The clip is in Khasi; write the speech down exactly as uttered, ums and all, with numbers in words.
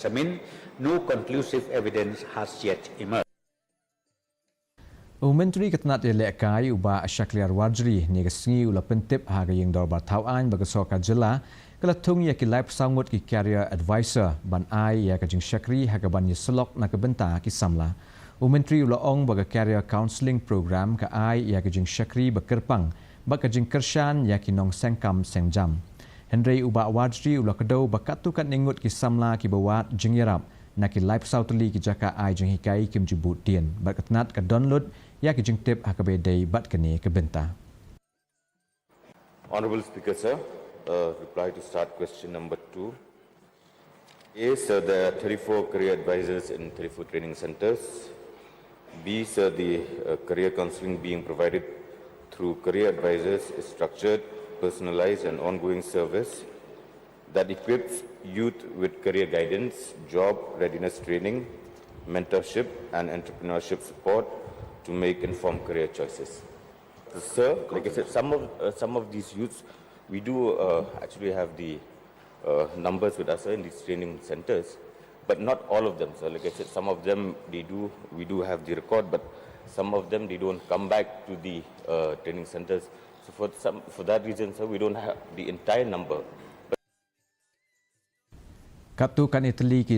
examined, no conclusive evidence has yet emerged. U Myntri ka tnat ïalehkai u Bah Shakliar Warjri hynne ka sngi u la pyntip ha ka ïing dorbar thaw aiñ ba ka sorkar jylla ka la thung ïa ki laiphew saw ngut ki career advisor ban ai ïa ka jingshakri ha kaban ïasyllok na ka bynta ki samla. U Myntri u la ong ba ka career counselling program ka ai ïa ka jingshakri ba kyrpang bad ka jingkyrshan ïa ki nongseng kam seng jam. Hynrei u Bah Warjri u la kdew ba katto katne ngut ki samla kiba wad jingïarap na ki laiphew saw tylli ki jaka ai jinghikai kim ju bud dien bad ka tnat ka don lut ïa ki jingtip ha kaba ïadei bad kane ka bynta. Honorable Speaker, sir, uh, reply to start question number two. A, sir, there are thirty-four career advisors in thirty-four training centers. B, sir, the uh, career counseling being provided through career advisors is structured, personalized, and ongoing service that equips youth with career guidance, job readiness training, mentorship, and entrepreneurship support to make informed career choices. Sir, like I said, some of uh, some of these youths, we do uh, actually have the uh, numbers with us in these training centers, but not all of them. So, like I said, some of them they do. We do have the record, but some of them they don't come back to the uh, training centers. So, for some, for that reason, sir, we don't have the entire number. Katto katne tylli ki